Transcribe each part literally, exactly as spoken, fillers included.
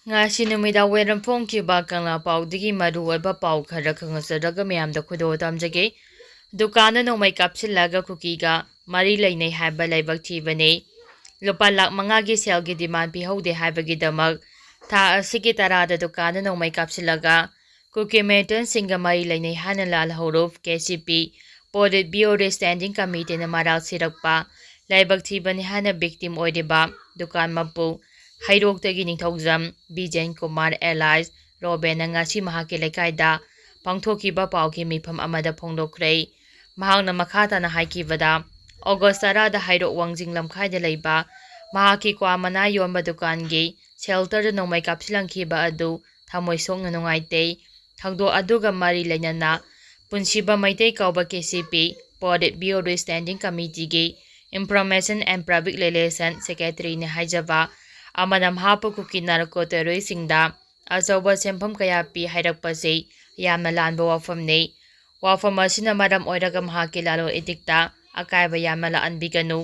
ꯉꯁꯤ ꯅꯨꯃꯤꯗꯥꯡ ꯋꯥꯏꯔꯝ ꯐꯣꯡꯈꯤꯕ ꯀꯪꯂꯥ ꯄꯥꯎꯗꯒꯤ ꯃꯔꯨꯑꯣꯏꯕ ꯄꯥꯎ ꯈꯔ ꯈꯪꯍꯟꯖꯔꯒ ꯃꯌꯥꯝꯗ ꯈꯨꯗꯣꯜ ꯇꯝꯖꯒꯦ꯫ ꯗꯨꯀꯥꯟꯗ ꯅꯣꯡꯃꯩ ꯀꯥꯞꯁꯤꯜꯂꯒ ꯀꯨꯀꯤꯒ ꯃꯔꯤ ꯂꯩꯅꯩ ꯍꯥꯏꯕ ꯂꯥꯏꯕꯛ ꯊꯤꯕꯅꯤ꯫ ꯂꯨꯄꯥ ꯂꯥꯈ ꯃꯉꯥꯒꯤ ꯁꯦꯜꯒꯤ ꯗꯤꯃꯥꯟ ꯄꯤꯍꯧꯗꯦ ꯍꯥꯏꯕꯒꯤꯗꯃꯛ ꯊꯥ ꯑꯁꯤꯒꯤ ꯇꯔꯥꯗ ꯗꯨꯀꯥꯟꯗ ꯅꯣꯡꯃꯩ ꯀꯥꯞꯁꯤꯜꯂꯒꯒ ꯀꯨꯀꯤ ꯃꯤꯂꯤꯇꯦꯟꯁꯤꯡꯒ ꯃꯔꯤ ꯂꯩꯅꯩ ꯍꯥꯏꯅ ꯂꯥꯜ ꯍꯧꯔꯨꯐ ꯀꯦ C P politburo standing ꯀꯃꯤꯇꯤꯅ ꯃꯔꯥꯜ ꯁꯤꯔꯛꯄ ꯂꯥꯏꯕꯛ ꯊꯤꯕꯅꯤ ꯍꯥꯏꯅ ꯚꯤꯛꯇꯤꯝ ꯑꯣꯏꯔꯤꯕ ꯗꯨꯀꯥꯟ ꯃꯄꯨ ꯍꯩꯔꯣꯛꯇꯒꯤ ꯅꯤꯡꯊꯧꯖꯝ ꯕꯤꯖꯦꯟ ꯀꯨꯃꯥꯔ ꯑꯦꯂꯥꯏꯁ ꯔꯣꯕꯦꯟꯅ ꯉꯁꯤ ꯃꯍꯥꯛꯀꯤ ꯂꯩꯀꯥꯏꯗ ꯄꯥꯡꯊꯣꯛꯈꯤꯕ ꯄꯥꯎꯒꯤ ꯃꯤꯐꯝ ꯑꯃꯗ ꯐꯣꯡꯗꯣꯛꯈ꯭ꯔꯦ꯫ ꯃꯍꯥꯛꯅ ꯃꯈꯥ ꯇꯥꯅ ꯍꯥꯏꯈꯤꯕꯗ, ꯑꯣꯒꯁ ꯇꯔꯥꯗ ꯍꯩꯔꯣꯛ ꯋꯥꯡꯖꯤꯡ ꯂꯝꯈꯥꯏꯗ ꯂꯩꯕ ꯃꯍꯥꯛꯀꯤ ꯀ꯭ꯋꯥ ꯃꯅꯥ ꯌꯣꯟꯕ ꯗꯨꯀꯥꯟꯒꯤ ꯁꯦꯜꯇꯔꯗ ꯅꯣꯡꯃꯩ ꯀꯥꯞꯁꯤꯜꯂꯝꯈꯤꯕ ꯑꯗꯨ ꯊꯃꯣꯏ ꯁꯣꯛꯅ ꯅꯨꯡꯉꯥꯏꯇꯦ꯫ ꯊꯧꯗꯣꯛ ꯑꯗꯨꯒ ꯃꯔꯤ ꯂꯩꯅꯅ ꯄꯨꯟꯁꯤꯕ ꯃꯩꯇꯩ ꯀꯧꯕ K C P politburo standing ꯀꯃꯤꯇꯤꯒꯤ ꯏꯟꯐꯣꯔꯃꯦꯁꯟ ꯑꯦꯟ ꯄꯕ꯭ꯂꯤꯛ ꯔꯤꯂꯦꯁꯟ ꯁꯦꯀ꯭ꯔꯦꯇꯔꯤꯅꯤ ꯍꯥꯏꯖꯕ ꯑꯃꯅ ꯃꯍꯥꯛꯄꯨ ꯀꯨꯀꯤ ꯅꯥꯔꯀꯣ ꯇꯦꯔꯣꯔꯤꯁꯁꯤꯡꯗ ꯑꯆꯧꯕ ꯁꯦꯟꯐꯝ ꯀꯌꯥ ꯄꯤ ꯍꯥꯏꯔꯛꯄꯁꯤ ꯌꯥꯝꯅ ꯂꯥꯟꯕ ꯋꯥꯐꯝꯅꯤ꯫ ꯋꯥꯐꯝ ꯑꯁꯤꯅ ꯃꯔꯝ ꯑꯣꯏꯔꯒ ꯃꯍꯥꯛꯀꯤ ꯂꯂꯣꯟ ꯏꯇꯤꯛꯇ ꯑꯀꯥꯏꯕ ꯌꯥꯝꯅ ꯂꯥꯛꯍꯟꯕꯤꯒꯅꯨ꯫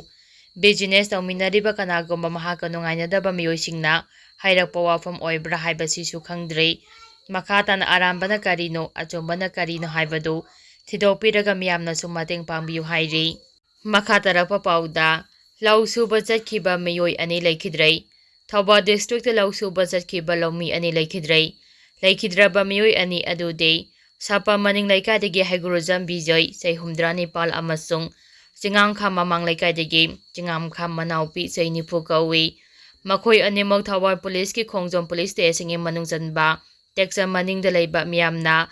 ꯕꯤꯖꯤꯅꯦꯁ ꯇꯧꯃꯤꯟꯅꯔꯤꯕ ꯀꯅꯥꯒꯨꯝꯕ ꯃꯍꯥꯛꯀ ꯅꯨꯡꯉꯥꯏꯅꯗꯕ ꯃꯤꯑꯣꯏꯁꯤꯡꯅ ꯍꯥꯏꯔꯛꯄ ꯋꯥꯐꯝ ꯑꯣꯏꯕ꯭ꯔꯥ ꯍꯥꯏꯕꯁꯤꯁꯨ ꯈꯪꯗ꯭ꯔꯤ꯫ ꯃꯈꯥ ꯇꯥꯅ ꯑꯔꯥꯟꯕꯅ ꯀꯔꯤꯅꯣ, ꯑꯆꯨꯝꯕꯅ ꯀꯔꯤꯅꯣ ꯍꯥꯏꯕꯗꯨ ꯊꯤꯗꯣꯛꯄꯤꯔꯒ ꯃꯤꯌꯥꯝꯅꯁꯨ ꯃꯇꯦꯡ ꯄꯥꯡꯕꯤꯌꯨ ꯍꯥꯏꯔꯤ꯫ ꯃꯈꯥ ꯇꯥꯔꯛꯄ ꯄꯥꯎꯗ, ꯂꯧ ꯁꯨꯕ ꯆꯠꯈꯤꯕ ꯃꯤꯑꯣꯏ ꯑꯅꯤ ꯂꯩꯈꯤꯗ꯭ꯔꯦ꯫ ꯊꯧꯕꯥꯜ ꯗꯤꯁꯇ꯭ꯔꯤꯛꯇ ꯂꯧ ꯁꯨꯕ ꯆꯠꯈꯤꯕ ꯂꯧꯃꯤ ꯑꯅꯤ ꯂꯩꯈꯤꯗ꯭ꯔꯦ꯫ ꯂꯩꯈꯤꯗ꯭ꯔꯕ ꯃꯤꯑꯣꯏ ꯑꯅꯤ ꯑꯗꯨꯗꯤ ꯁꯥꯄꯝ ꯃꯅꯤꯡ ꯂꯩꯀꯥꯏꯗꯒꯤ ꯍꯩꯒꯨꯔꯨꯖꯝ ꯕꯤꯖꯣꯏ, ꯆꯍꯤ ꯍꯨꯝꯗ꯭ꯔꯥ ꯅꯤꯄꯥꯜ, ꯑꯃꯁꯨꯡ ꯆꯤꯉꯥꯝꯈꯥꯝ ꯃꯃꯥꯡ ꯂꯩꯀꯥꯏꯗꯒꯤ ꯆꯤꯉꯥꯝꯈꯥꯝ ꯃꯅꯥꯎꯄꯤ, ꯆꯍꯤ ꯅꯤꯐꯨ ꯀꯧꯏ꯫ ꯃꯈꯣꯏ ꯑꯅꯤꯃꯛ ꯊꯧꯕꯥꯜ ꯄꯨꯂꯤꯁꯀꯤ ꯈꯣꯡꯖꯣꯝ ꯄꯨꯂꯤꯁ ꯁ꯭ꯇꯦꯁꯟꯒꯤ ꯃꯅꯨꯡ ꯆꯟꯕ ꯇꯦꯛꯆꯝ ꯃꯅꯤꯡꯗ ꯂꯩꯕ ꯃꯤꯌꯥꯝꯅ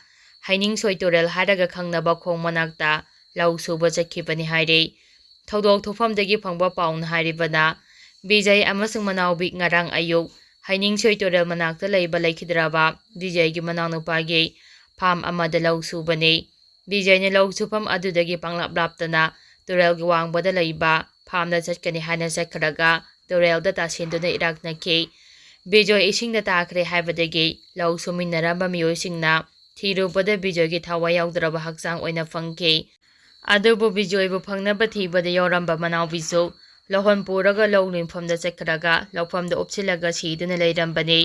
ꯍꯩꯅꯤꯡꯁꯣꯏ ꯇꯨꯔꯦꯜ ꯍꯥꯏꯔꯒ ꯈꯪꯅꯕ ꯈꯣꯡ ꯃꯅꯥꯛꯇ ꯂꯧ ꯁꯨꯕ ꯆꯠꯈꯤꯕꯅꯤ ꯍꯥꯏꯔꯤ꯫ ꯊꯧꯗꯣꯛ ꯊꯣꯛꯐꯝꯗꯒꯤ ꯐꯪꯕ ꯄꯥꯎꯅ ꯍꯥꯏꯔꯤꯕꯅ, ꯕꯤꯖꯩ ꯑꯃꯁꯨꯡ ꯃꯅꯥꯎꯕꯤ ꯉꯔꯥꯡ ꯑꯌꯨꯛ ꯍꯩꯅꯤꯡꯁꯣꯏ ꯇꯨꯔꯦꯜ ꯃꯅꯥꯛꯇ ꯂꯩꯕ ꯂꯩꯈꯤꯗ꯭ꯔꯕ ꯕꯤꯖꯩꯒꯤ ꯃꯅꯥꯎꯅꯨꯄꯥꯒꯤ ꯐꯥꯝ ꯑꯃꯗ ꯂꯧ ꯁꯨꯕꯅꯤ꯫ ꯕꯤꯖꯩꯅ ꯂꯧ ꯁꯨꯐꯝ ꯑꯗꯨꯗꯒꯤ ꯄꯪꯂꯥꯞ ꯂꯥꯞꯇꯅ ꯇꯨꯔꯦꯜꯒꯤ ꯋꯥꯡꯃꯗ ꯂꯩꯕ ꯐꯥꯝꯗ ꯆꯠꯀꯅꯤ ꯍꯥꯏꯅ ꯆꯠꯈ꯭ꯔꯒ ꯇꯨꯔꯦꯜꯗ ꯇꯥꯁꯤꯟꯗꯨꯅ ꯏꯔꯥꯛꯅꯈꯤ꯫ ꯕꯤꯖꯣꯏ ꯏꯁꯤꯡꯗ ꯇꯥꯈ꯭ꯔꯦ ꯍꯥꯏꯕꯗꯒꯤ ꯂꯧ ꯁꯨꯃꯤꯟꯅꯔꯝꯕ ꯃꯤꯑꯣꯏꯁꯤꯡꯅ ꯊꯤꯔꯨꯕꯗ ꯕꯤꯖꯣꯏꯒꯤ ꯊꯋꯥꯏ ꯌꯥꯎꯗ꯭ꯔꯕ ꯍꯛꯆꯥꯡ ꯑꯣꯏꯅ ꯐꯪꯈꯤ꯫ ꯑꯗꯨꯕꯨ ꯕꯤꯖꯣꯏꯕꯨ ꯐꯪꯅꯕ ꯊꯤꯕꯗ ꯌꯥꯎꯔꯝꯕ ꯃꯅꯥꯎꯕꯤꯁꯨ ꯂꯧꯍꯣꯟ ꯄꯨꯔꯒ ꯂꯧ ꯂꯤꯡꯐꯝꯗ ꯆꯠꯈ꯭ꯔꯒ ꯂꯧꯐꯝꯗ ꯎꯞꯁꯤꯜꯂꯒ ꯁꯤꯗꯨꯅ ꯂꯩꯔꯝꯕꯅꯤ꯫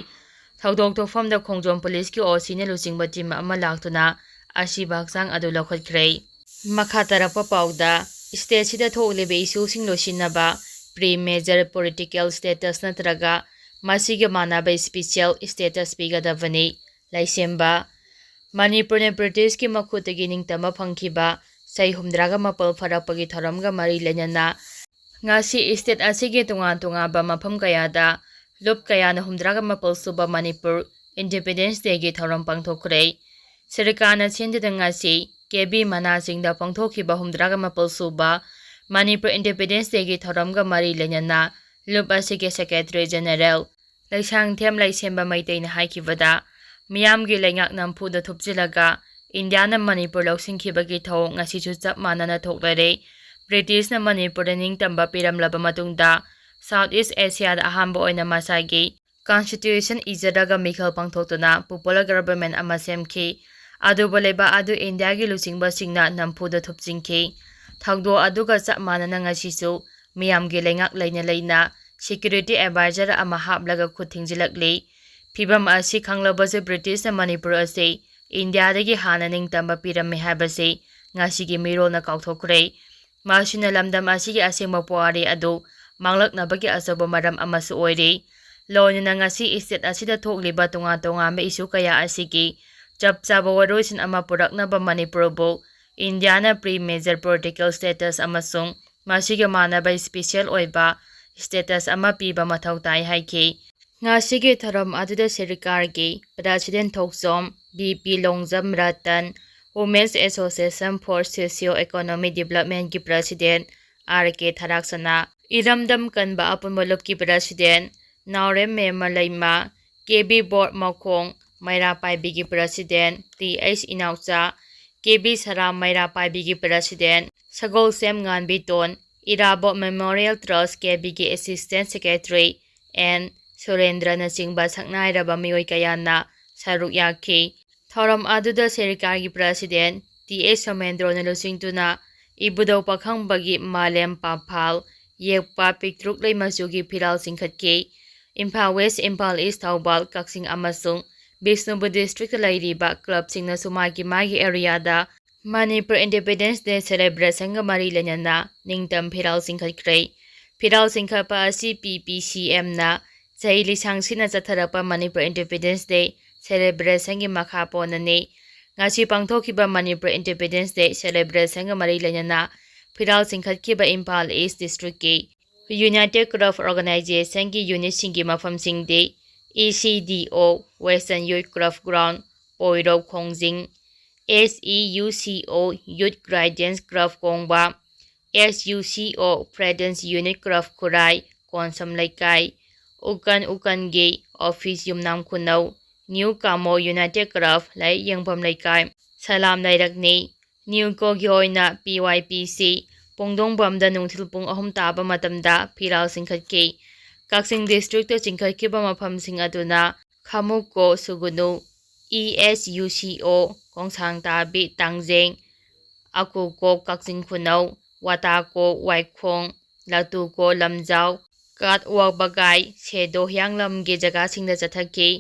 ꯊꯧꯗꯣꯛ ꯊꯣꯛꯐꯝꯗ ꯈꯣꯡꯖꯣꯝ ꯄꯨꯂꯤꯁꯀꯤ ꯑꯣ ꯁꯤꯅ ꯂꯨꯆꯤꯡꯕ ꯇꯤꯝ ꯑꯃ ꯂꯥꯛꯇꯨꯅ ꯑꯁꯤꯕ ꯍꯛꯆꯥꯡ ꯑꯗꯨ ꯂꯧꯈꯠꯈ꯭ꯔꯦ꯫ ꯃꯈꯥ ꯇꯥꯔꯛꯄ ꯄꯥꯎꯗ, ꯁ꯭ꯇꯦꯠꯁꯤꯗ ꯊꯣꯛꯂꯤꯕ ꯏꯁꯨꯁꯤꯡ ꯂꯣꯏꯁꯤꯟꯅꯕ ꯄ꯭ꯔꯤ ꯃꯦꯖꯔ ꯄꯣꯂꯤꯇꯤꯀꯦꯜ ꯁ꯭ꯇꯦꯇꯁ ꯅꯠꯇ꯭ꯔꯒ ꯃꯁꯤꯒ ꯃꯥꯟꯅꯕ ꯁ꯭ꯄꯤꯁꯤꯌꯦꯜ ꯁ꯭ꯇꯦꯇꯁ ꯄꯤꯒꯗꯕꯅꯤ꯫ ꯂꯩꯁꯦꯝꯕ, ꯃꯅꯤꯄꯨꯔꯅ ꯕ꯭ꯔꯤꯇꯤꯁꯀꯤ ꯃꯈꯨꯠꯇꯒꯤ ꯅꯤꯡꯇꯝꯕ ꯐꯪꯈꯤꯕ ꯆꯍꯤ ꯍꯨꯝꯗ꯭ꯔꯥꯒ ꯃꯥꯄꯜ ꯐꯥꯔꯛꯄꯒꯤ ꯊꯧꯔꯝꯒ ꯃꯔꯤ ꯂꯩꯅꯅ ꯉꯁꯤ ꯁ꯭ꯇꯦꯠ ꯑꯁꯤꯒꯤ ꯇꯣꯉꯥꯟ ꯇꯣꯉꯥꯟꯕ ꯃꯐꯝ ꯀꯌꯥꯗ ꯂꯨꯞ ꯀꯌꯥꯅ ꯍꯨꯝꯗ꯭ꯔꯥꯒ ꯃꯥꯄꯜ ꯁꯨꯕ ꯃꯅꯤꯄꯨꯔ ꯏꯟꯗꯤꯄꯦꯟꯗꯦꯟꯁ ꯗꯦꯒꯤ ꯊꯧꯔꯝ ꯄꯥꯡꯊꯣꯛꯈ꯭ꯔꯦ꯫ ꯁꯔꯀꯥꯔꯅ ꯁꯤꯟꯗꯨꯅ ꯉꯁꯤ ꯀꯦ ꯕꯤ ꯃꯅꯥ ꯆꯤꯡꯗ ꯄꯥꯡꯊꯣꯛꯈꯤꯕ ꯍꯨꯝꯗ꯭ꯔꯥꯒ ꯃꯥꯄꯜ ꯁꯨꯕ ꯃꯅꯤꯄꯨꯔ ꯏꯟꯗꯤꯄꯦꯟꯗꯦꯟꯁ ꯗꯦꯒꯤ ꯊꯧꯔꯝꯒ ꯃꯔꯤ ꯂꯩꯅꯅ ꯂꯨꯞ ꯑꯁꯤꯒꯤ ꯁꯦꯀ꯭ꯔꯦꯇꯔꯤ ꯖꯦꯅꯔꯦꯜ ꯂꯩꯁꯥꯡꯊꯦꯝ ꯂꯩꯁꯦꯝꯕ ꯃꯩꯇꯩꯅ ꯍꯥꯏꯈꯤꯕꯗ, ꯃꯤꯌꯥꯝꯒꯤ ꯂꯩꯉꯥꯛ ꯅꯝꯐꯨꯗ ꯊꯨꯞꯆꯤꯜꯂꯒ ꯏꯟꯗꯤꯌꯥꯅ ꯃꯅꯤꯄꯨꯔ ꯂꯧꯁꯤꯟꯈꯤꯕꯒꯤ ꯊꯧꯑꯣꯡ ꯉꯁꯤꯁꯨ ꯆꯞ ꯃꯥꯟꯅꯅ ꯊꯣꯛꯂꯔꯦ꯫ ꯕ꯭ꯔꯤꯇꯤꯁꯅ ꯃꯅꯤꯄꯨꯔꯗ ꯅꯤꯡꯇꯝꯕ ꯄꯤꯔꯝꯂꯕ ꯃꯇꯨꯡꯗ, ꯁꯥꯎꯠ ꯏꯁ ꯑꯦꯁꯤꯌꯥꯗ ꯑꯍꯥꯟꯕ ꯑꯣꯏꯅ ꯃꯁꯥꯒꯤ ꯀꯟꯁꯇꯤꯇ꯭ꯌꯨꯁꯟ ꯏꯖꯔꯒ ꯃꯤꯈꯜ ꯄꯥꯡꯊꯣꯛꯇꯨꯅ ꯄꯣꯄꯨꯂꯔ ꯒꯕꯔꯟꯃꯦꯟ ꯑꯃ ꯁꯦꯝꯈꯤ꯫ ꯑꯗꯨꯕꯨ ꯂꯩꯕꯥꯛ ꯑꯗꯨ ꯏꯟꯗꯤꯌꯥꯒꯤ ꯂꯨꯆꯤꯡꯕꯁꯤꯡꯅ ꯅꯝꯐꯨꯗ ꯊꯨꯞꯆꯤꯟꯈꯤ꯫ ꯊꯧꯗꯣꯛ ꯑꯗꯨꯒ ꯆꯞ ꯃꯥꯟꯅꯅ ꯉꯁꯤꯁꯨ ꯃꯤꯌꯥꯝꯒꯤ ꯂꯩꯉꯥꯛ ꯂꯩꯅ ꯂꯩꯅ ꯁꯦꯀ꯭ꯌꯨꯔꯤꯇꯤ ꯑꯦꯗꯚꯥꯏꯖꯔ ꯑꯃ ꯍꯥꯞꯂꯒ ꯈꯨꯠ ꯊꯤꯡꯖꯤꯜꯂꯛꯂꯤ꯫ ꯐꯤꯚꯝ ꯑꯁꯤ ꯈꯪꯂꯕꯁꯨ ꯕ꯭ꯔꯤꯇꯤꯁꯅ ꯃꯅꯤꯄꯨꯔ ꯑꯁꯤ ꯏꯟꯗꯤꯌꯥꯗꯒꯤ ꯍꯥꯟꯅ ꯅꯤꯡꯇꯝꯕ ꯄꯤꯔꯝꯃꯤ ꯍꯥꯏꯕꯁꯤ ꯉꯁꯤꯒꯤ ꯃꯤꯔꯣꯜꯅ ꯀꯥꯎꯊꯣꯛꯈ꯭ꯔꯦ꯫ ꯃꯁꯤꯅ ꯂꯝꯗꯝ ꯑꯁꯤꯒꯤ ꯑꯁꯦꯡꯕ ꯄꯨꯋꯥꯔꯤ ꯑꯗꯨ ꯃꯥꯡꯂꯛꯅꯕꯒꯤ ꯑꯆꯧꯕ ꯃꯔꯝ ꯑꯃꯁꯨ ꯑꯣꯏꯔꯤ꯫ ꯂꯣꯏꯅꯅ ꯉꯁꯤ ꯁ꯭ꯇꯦꯠ ꯑꯁꯤꯗ ꯊꯣꯛꯂꯤꯕ ꯇꯣꯉꯥꯟ ꯇꯣꯉꯥꯟꯕ ꯏꯁꯨ ꯀꯌꯥ ꯑꯁꯤꯒꯤ ꯆꯞ ꯆꯥꯕ ꯋꯥꯔꯣꯏꯁꯤꯟ ꯑꯃ ꯄꯨꯔꯛꯅꯕ ꯃꯅꯤꯄꯨꯔꯕꯨ ꯏꯟꯗꯤꯌꯥꯅ ꯄ꯭ꯔꯤ ꯃꯦꯖꯔ ꯄꯣꯂꯤꯇꯤꯀꯦꯜ ꯁ꯭ꯇꯦꯇꯁ ꯑꯃꯁꯨꯡ ꯃꯁꯤꯒ ꯃꯥꯟꯅꯕ ꯁ꯭ꯄꯤꯁꯤꯌꯦꯜ ꯑꯣꯏꯕ ꯁ꯭ꯇꯦꯇꯁ ꯑꯃ ꯄꯤꯕ ꯃꯊꯧ ꯇꯥꯏ ꯍꯥꯏꯈꯤ꯫ ꯉꯁꯤꯒꯤ ꯊꯧꯔꯝ ꯑꯗꯨꯗ ꯁꯔꯀꯥꯔꯒꯤ president Thokchom B P Longjam Ratan, Women's Association for Socio Economic Developmentꯀꯤ ꯄ꯭ꯔꯁꯤꯗꯦꯟ ꯑꯥꯔ ꯀꯦ ꯊꯔꯥꯛꯁꯅꯥ, ꯏꯔꯝꯗꯝ ꯀꯟꯕ ꯑꯄꯨꯟꯕ ꯂꯨꯞꯀꯤ ꯄ꯭ꯔꯁꯤꯗꯦꯟ ꯅꯥꯎꯔꯦꯝ ꯃꯦꯝꯃ ꯂꯩꯃ, ꯀꯦ ꯕꯤ ꯕꯣꯔꯗ ꯃꯈꯣꯡ ꯃꯩꯔꯥ ꯄꯥꯏꯕꯤꯒꯤ president T H Inaocha, K B ꯁꯔꯥꯝ ꯃꯩꯔꯥ ꯄꯥꯏꯕꯤꯒꯤ president Sagolshem Nganbiton, Irabot memorial trust K ꯕꯤꯒꯤ ꯑꯦꯁꯤꯁꯇꯦꯟ ꯁꯦꯀ꯭ꯔꯦꯇꯔꯤ ꯑꯦꯟ ꯁꯨꯔꯦꯟꯗ꯭ꯔꯅꯆꯤꯡꯕ ꯁꯛꯅꯥꯏꯔꯕ ꯃꯤꯑꯣꯏ ꯀꯌꯥꯅ ꯁꯔꯨꯛ ꯌꯥꯈꯤ꯫ ꯊꯧꯔꯝ ꯑꯗꯨꯗ ꯁꯔꯀꯥꯔꯒꯤ ꯄ꯭ꯔꯁꯤꯗꯦꯟ ꯇꯤ ꯑꯦꯁ ꯁꯣꯃꯦꯟꯗ꯭ꯔꯣꯅ ꯂꯨꯆꯤꯡꯗꯨꯅ ꯏꯕꯨꯙꯧ ꯄꯥꯈꯪꯕꯒꯤ ꯃꯥꯂꯦꯝ ꯄꯥꯐꯥꯜ ꯌꯦꯛꯄ ꯄꯤꯛꯇ꯭ꯔꯨꯛ ꯂꯩ ꯃꯆꯨꯒꯤ ꯐꯤꯔꯥꯜ ꯆꯤꯡꯈꯠꯈꯤ꯫ ꯏꯝꯐꯥꯜ ꯋꯦꯁ, ꯏꯝꯐꯥꯜ ꯏꯁ, ꯊꯧꯕꯥꯜ, ꯀꯛꯆꯤꯡ ꯑꯃꯁꯨꯡ ꯕꯤꯁꯅꯨꯄꯨꯔ ꯗꯤꯁꯇ꯭ꯔꯤꯛꯇ ꯂꯩꯔꯤꯕ ꯀ꯭ꯂꯕꯁꯤꯡꯅꯁꯨ ꯃꯥꯒꯤ ꯃꯥꯒꯤ ꯑꯦꯔꯤꯌꯥꯗ ꯃꯅꯤꯄꯨꯔ ꯏꯟꯗꯤꯄꯦꯟꯗꯦꯟꯁ ꯗꯦ ꯁꯦꯂꯦꯕ꯭ꯔꯦꯁꯟꯒ ꯃꯔꯤ ꯂꯩꯅꯅ ꯅꯤꯡꯇꯝ ꯐꯤꯔꯥꯜ ꯆꯤꯡꯈꯠꯈ꯭ꯔꯦ꯫ ꯐꯤꯔꯥꯜ ꯆꯤꯡꯈꯠꯄ ꯑꯁꯤ ꯄꯤ ꯄꯤ ꯁꯤ ꯑꯦꯝꯅ ꯆꯍꯤ ꯂꯤꯁꯥꯡ ꯁꯤꯠꯅ ꯆꯠꯊꯔꯛꯄ ꯃꯅꯤꯄꯨꯔ ꯏꯟꯗꯤꯄꯦꯟꯗꯦꯟꯁ ꯗꯦ ꯁꯦꯂꯦꯕ꯭ꯔꯦꯁꯟꯒꯤ ꯃꯈꯥ ꯄꯣꯟꯅꯅꯤ꯫ ꯉꯁꯤ ꯄꯥꯡꯊꯣꯛꯈꯤꯕ ꯃꯅꯤꯄꯨꯔ ꯏꯟꯗꯤꯄꯦꯟꯗꯦꯟꯁ ꯗꯦ ꯁꯦꯂꯦꯕ꯭ꯔꯦꯁꯟꯒ ꯃꯔꯤ ꯂꯩꯅꯅ ꯐꯤꯔꯥꯜ ꯆꯤꯡꯈꯠꯈꯤꯕ ꯏꯝꯐꯥꯜ ꯏꯁ ꯗꯤꯁꯇ꯭ꯔꯤꯛꯀꯤ ꯌꯨꯅꯥꯏꯇꯦꯠ ꯀ꯭ꯂꯕ ꯑꯣꯔꯒꯅꯥꯏꯖꯦꯁꯟꯒꯤ ꯌꯨꯅꯤꯠꯁꯤꯡꯒꯤ ꯃꯐꯝꯁꯤꯡꯗꯤ E C D O, western youth club ground, Poirou Khongjing, S E U C O, youth guidance club Kongba, S U C O, ꯐ꯭ꯔꯦꯗꯦꯟꯁ ꯌꯨꯅꯤꯠ ꯀ꯭ꯂꯕ ꯈꯨꯔꯥꯏ, ꯀꯣꯟꯁꯝ ꯂꯩꯀꯥꯏ, ꯎꯀꯟ ꯎꯀꯟꯒꯤ ꯑꯣꯐꯤꯁ ꯌꯨꯝꯅꯥꯝ ꯈꯨꯅꯧ, ꯅ꯭ꯌꯨ ꯀꯥꯃꯣ ꯌꯨꯅꯥꯏꯇꯦꯠ ꯀ꯭ꯂꯕ ꯂꯥꯏꯔꯤꯛ ꯌꯦꯡꯐꯝ ꯂꯩꯀꯥꯏ, ꯁꯂꯥꯝ ꯂꯩꯔꯛꯅꯤ꯫ ꯅ꯭ꯌꯨ ꯀꯣꯒꯤ ꯑꯣꯏꯅ ꯄꯤ ꯋꯥꯏ ꯄꯤ ꯁꯤ ꯄꯣꯡꯗꯣꯡꯕꯝꯗ ꯅꯨꯡꯊꯤꯜ ꯄꯨꯡ ꯑꯍꯨꯝ ꯇꯥꯕ ꯃꯇꯝꯗ ꯐꯤꯔꯥꯜ ꯆꯤꯡꯈꯠꯈꯤ꯫ ꯀꯛꯆꯤꯡ ꯗꯤꯁꯇ꯭ꯔꯤꯛꯇ ꯆꯤꯡꯈꯠꯈꯤꯕ ꯃꯐꯝꯁꯤꯡ ꯑꯗꯨꯅ ꯈꯥꯃꯨꯛꯀꯣ ꯁꯨꯒꯨꯅꯨ, ꯏ ꯑꯦꯁ ꯌꯨ ꯁꯤ ꯑꯣ, ꯀꯣꯡꯁꯥꯡ ꯇꯥꯕꯤ ꯇꯥꯡꯖꯦꯡ, ꯑꯀꯨꯀꯣꯛ ꯀꯛꯆꯤꯡ ꯈꯨꯅꯧ, ꯋꯥꯇꯥꯀꯣꯛ ꯋꯥꯏꯈꯣꯡ, ꯂꯥꯇꯨꯀꯣ ꯂꯝꯖꯥꯎ, ꯀꯥꯠꯋꯥꯛ ꯕꯒꯥꯏ, ꯁꯦꯗꯣ ꯍꯤꯌꯥꯡꯂꯝꯒꯤ ꯖꯒꯥꯁꯤꯡꯗ ꯆꯠꯊꯈꯤ꯫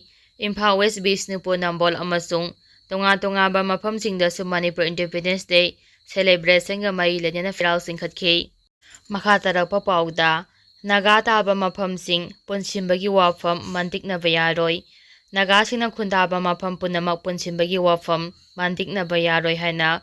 ꯏꯝꯐꯥꯜ ꯋꯦꯁ, ꯕꯤꯁꯅꯨꯄꯨꯔ ꯅꯝꯕꯣꯜ ꯑꯃꯁꯨꯡ ꯇꯣꯉꯥꯟ ꯇꯣꯉꯥꯟꯕ ꯃꯐꯝꯁꯤꯡꯗꯁꯨ ꯃꯅꯤꯄꯨꯔ ꯏꯟꯗꯤꯄꯦꯟꯗꯦꯟꯁ ꯗꯦ ꯁꯦꯂꯦꯕ꯭ꯔꯦꯁꯟꯒ ꯃꯔꯤ ꯂꯩꯅꯅ ꯐꯤꯔꯥꯜ ꯆꯤꯡꯈꯠꯈꯤ꯫ ꯃꯈꯥ ꯇꯥꯔꯛꯄ ꯄꯥꯎꯗ, ꯅꯥꯒꯥ ꯇꯥꯕ ꯃꯐꯝꯁꯤꯡ ꯄꯨꯟꯁꯤꯟꯕꯒꯤ ꯋꯥꯐꯝ ꯃꯟꯇꯤꯛꯅꯕ ꯌꯥꯔꯣꯏ꯫ ꯅꯥꯒꯥꯁꯤꯡꯅ ꯈꯨꯟꯗꯥꯕ ꯃꯐꯝ ꯄꯨꯝꯅꯃꯛ ꯄꯨꯟꯁꯤꯟꯕꯒꯤ ꯋꯥꯐꯝ ꯃꯟꯇꯤꯛꯅꯕ ꯌꯥꯔꯣꯏ ꯍꯥꯏꯅ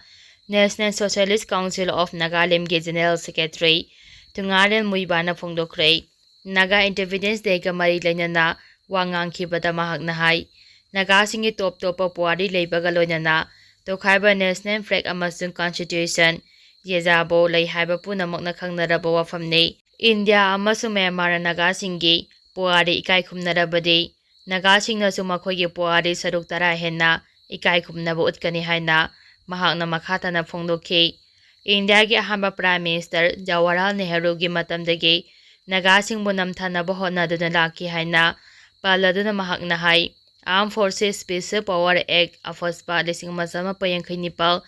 National Socialist Council of ꯅꯥꯒꯥꯂꯦꯟꯒꯤ ꯖꯦꯅꯔꯦꯜ ꯁꯦꯀ꯭ꯔꯦꯇꯔꯤ ꯇꯨꯉꯥꯔꯦꯟ ꯃꯨꯏꯕꯥꯅ ꯐꯣꯡꯗꯣꯛꯈ꯭ꯔꯦ꯫ ꯅꯥꯒꯥ ꯏꯟꯗꯤꯄꯦꯟꯗꯦꯟꯁ ꯗꯦꯒ ꯃꯔꯤ ꯂꯩꯅꯅ ꯋꯥ ꯉꯥꯡꯈꯤꯕꯗ ꯃꯍꯥꯛꯅ ꯍꯥꯏ, ꯅꯥꯒꯥꯁꯤꯡꯒꯤ ꯇꯣꯞ ꯇꯣꯞꯄ ꯄꯨꯋꯥꯔꯤ ꯂꯩꯕꯒ ꯂꯣꯏꯅꯅ ꯇꯣꯈꯥꯏꯕ ꯅꯦꯁꯅꯦꯜ ꯐ꯭ꯂꯦꯒ ꯑꯃꯁꯨꯡ ꯀꯟꯁꯇꯤꯇ꯭ꯌꯨꯁꯟ, ꯖꯦꯖꯥꯕꯣ, ꯂꯩ ꯍꯥꯏꯕ ꯄꯨꯝꯅꯃꯛꯅ ꯈꯪꯅꯔꯕ ꯋꯥꯐꯝꯅꯤ꯫ ꯏꯟꯗꯤꯌꯥ ꯑꯃꯁꯨꯡ ꯃ꯭ꯌꯥꯟꯃꯥꯔꯅ ꯅꯥꯒꯥꯁꯤꯡꯒꯤ ꯄꯨꯋꯥꯔꯤ ꯏꯀꯥꯏ ꯈꯨꯝꯅꯔꯕꯗꯤ, ꯅꯥꯒꯥꯁꯤꯡꯅꯁꯨ ꯃꯈꯣꯏꯒꯤ ꯄꯨꯋꯥꯔꯤ ꯁꯔꯨꯛ ꯇꯔꯥ ꯍꯦꯟꯅ ꯏꯀꯥꯏ ꯈꯨꯝꯅꯕ ꯎꯠꯀꯅꯤ ꯍꯥꯏꯅ ꯃꯍꯥꯛꯅ ꯃꯈꯥ ꯇꯥꯅ ꯐꯣꯡꯗꯣꯛꯈꯤ꯫ ꯏꯟꯗꯤꯌꯥꯒꯤ ꯑꯍꯥꯟꯕ ꯄ꯭ꯔꯥꯏꯝ ꯃꯤꯅꯤꯁꯇꯔ ꯖꯋꯥꯍꯔꯂꯥꯜ ꯅꯦꯍꯔꯨꯒꯤ ꯃꯇꯝꯗꯒꯤ ꯅꯥꯒꯥꯁꯤꯡꯕꯨ ꯅꯝꯊꯅꯕ ꯍꯣꯠꯅꯗꯨꯅ ꯂꯥꯛꯈꯤ ꯍꯥꯏꯅ ꯄꯜꯂꯗꯨꯅ ꯃꯍꯥꯛꯅ ꯍꯥꯏ, Armed Forces Special Power Act, ꯑꯐꯁꯄꯥ, ꯂꯤꯁꯤꯡ ꯑꯃ ꯆꯥꯃꯥꯄꯟ ꯌꯥꯡꯈꯩ ꯅꯤꯄꯥꯜ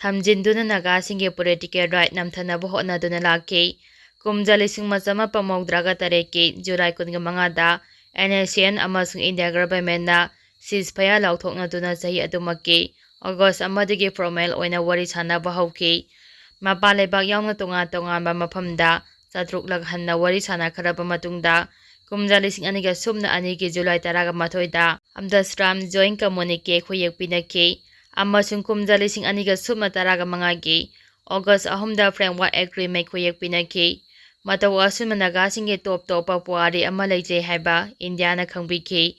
ꯊꯝꯖꯤꯟꯗꯨꯅ ꯅꯥꯒꯥꯁꯤꯡꯒꯤ ꯄꯣꯂꯤꯇꯤꯀꯦꯜ ꯔꯥꯏꯠ ꯅꯝꯊꯅꯕ ꯍꯣꯠꯅꯗꯨꯅ ꯂꯥꯛꯈꯤ꯫ ꯀꯨꯝꯖꯥ ꯂꯤꯁꯤꯡ ꯑꯃ ꯆꯃꯥꯄꯟ ꯃꯧꯗ꯭ꯔꯥꯒ ꯇꯔꯦꯠꯀꯤ ꯖꯨꯂꯥꯏ ꯀꯨꯟꯒ ꯃꯉꯥꯗ NSCN ꯑꯃꯁꯨꯡ ꯏꯟꯗꯤꯌꯥ ꯒꯚꯔꯟꯃꯦꯟꯅ ceasefire ꯂꯥꯎꯊꯣꯛꯅꯗꯨꯅ ꯆꯍꯤ ꯑꯗꯨꯃꯛꯀꯤ ꯑꯣꯒꯁ ꯑꯃꯗꯒꯤ formal ꯑꯣꯏꯅ ꯋꯥꯔꯤ ꯁꯥꯟꯅꯕ ꯍꯧꯈꯤ꯫ ꯃꯄꯥꯟ ꯂꯩꯕꯥꯛ ꯌꯥꯎꯅ ꯇꯣꯉꯥꯟ ꯇꯣꯉꯥꯟꯕ ꯃꯐꯝꯗ ꯆꯥꯇ꯭ꯔꯨꯛꯂꯛ ꯍꯟꯅ ꯋꯥꯔꯤ ꯁꯥꯟꯅꯈ꯭ꯔꯕ ꯃꯇꯨꯡꯗ, ꯀꯨꯝꯖꯥ ꯂꯤꯁꯤꯡ ꯑꯅꯤꯒ ꯁꯨꯞꯅ ꯑꯅꯤꯒꯤ ꯖꯨꯂꯥꯏ ꯇꯔꯥꯒ ꯃꯥꯊꯣꯏꯗ ꯑꯝꯗꯁꯔꯥꯝ joint communique ꯈꯨꯌꯦꯛ ꯄꯤꯅꯈꯤ, ꯑꯃꯁꯨꯡ ꯀꯨꯝꯖꯥ ꯂꯤꯁꯤꯡ ꯑꯅꯤꯒ ꯁꯨꯞꯅ ꯇꯔꯥꯒ ꯃꯉꯥꯒꯤ ꯑꯣꯒꯁ ꯑꯍꯨꯝꯗ framework agreement ꯈꯨꯌꯦꯛ ꯄꯤꯅꯈꯤ꯫ ꯃꯇꯧ ꯑꯁꯨꯝꯅ ꯅꯥꯒꯥꯁꯤꯡꯒꯤ ꯇꯣꯞ ꯇꯣꯞꯄ ꯄꯨꯋꯥꯔꯤ ꯑꯃ ꯂꯩꯖꯩ ꯍꯥꯏꯕ ꯏꯟꯗꯤꯌꯥꯅ ꯈꯪꯕꯤꯈꯤ꯫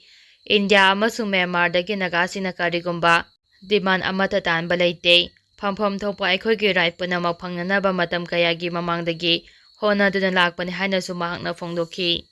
ꯏꯟꯗꯤꯌꯥ ꯑꯃꯁꯨꯡ ꯃ꯭ꯌꯥꯟꯃꯥꯔꯗꯒꯤ ꯅꯥꯒꯥꯁꯤꯡꯅ ꯀꯔꯤꯒꯨꯝꯕ demand ꯑꯃꯠꯇ ꯇꯥꯟꯕ ꯂꯩꯇꯦ꯫ ꯐꯪꯐꯝ ꯊꯣꯛꯄ ꯑꯩꯈꯣꯏꯒꯤ right ꯄꯨꯝꯅꯃꯛ ꯐꯪꯅꯅꯕ ꯃꯇꯝ ꯀꯌꯥꯒꯤ ꯃꯃꯥꯡꯗꯒꯤ ꯍꯣꯠꯅꯗꯨꯅ ꯂꯥꯛꯄꯅꯤ ꯍꯥꯏꯅꯁꯨ ꯃꯍꯥꯛꯅ ꯐꯣꯡꯗꯣꯛꯈꯤ꯫